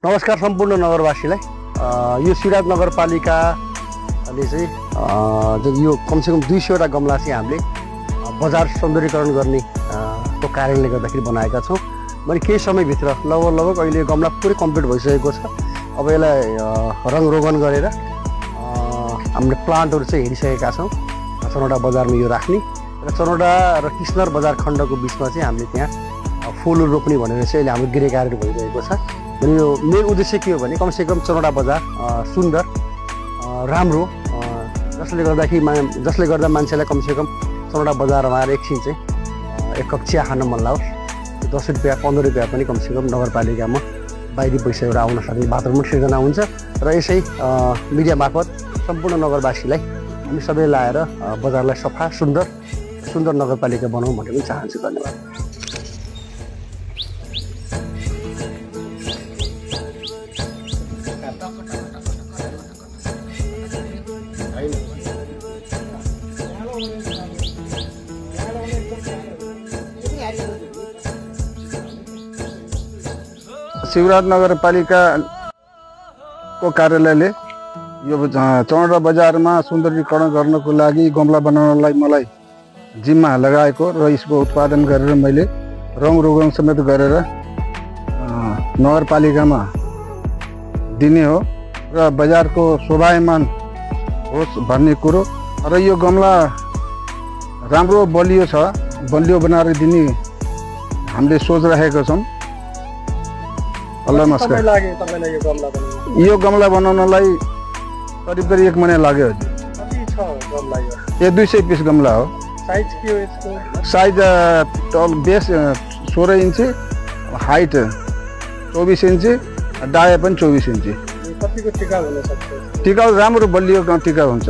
नमस्कार सम्पूर्ण नगरवासीलाई। यो सिराज नगरपालिकाले चाहिँ यो कमसेकम 200 वटा गमला चाहिँ हामीले बजार सौन्दर्यीकरण गर्ने को कारणले गर्दाखेरि बनाएका छौँ। मैले केही समयभित्र लगभग अहिले गमला पुरै कम्प्लिट भइसकेको छ। अब यसलाई रङरोगन गरेर हामीले प्लान्टहरू चाहिँ हेरिसकेका छौँ। चनौडा बजारमा यो राख्ने र चनौडा र किस्नर बजार खण्डको बिचमा चाहिँ हामीले त्यहाँ फुलहरू रोप्ने भनेर चाहिँ अहिले हाम्रो गृह कार्य भइरहेको छ। अनि यो मेन उद्देश्य के हो भने कमसेकम चनौडा बजार सुन्दर राम्रो जसले गर्दा मान्छेलाई कमसेकम चनौडा बजारमा आएर एकछिन चाहिँ एक कप चिया खान मन लागोस्। 10 रुपियाँ 15 रुपियाँ पनि कमसेकम नगरपालिकामा बाहिरी पैसाहरू आउन सक्ने वातावरण सिर्जना हुन्छ। र यसै मिडिया मार्फत सम्पूर्ण नगरवासीलाई हामी सबै लाएर बजारलाई सफा सुन्दर नगरपालिका बनाउँ भन्ने पनि चाहन्छु। धन्यवाद। शिवराज नगरपालिका को कार्यालयले यो चनौडा बजारमा सौन्दर्यीकरण गर्नको लागि गमला बनाउनलाई मलाई जिम्मा लगाएको र यसको उत्पादन गरेर मैले रङरोगन समेत गरेर नगरपालिकामा दिने हो र बजारको शोभायमान होस् भन्ने कुरो। र यो गमला राम्रो बलियो बनाएर दिने हामीले सोच राखेका छौँ। नमस्कार। यो गमला बनाउनलाई करिब 1 महिना लाग्यो। यो 200 पिस गमला हो। साइज बेस 16 इन्ची, हाइट 24 इन्ची, डाया पनि 24 इन्ची। टिकाउ राम्रो बलियो टिकाउ हुन्छ।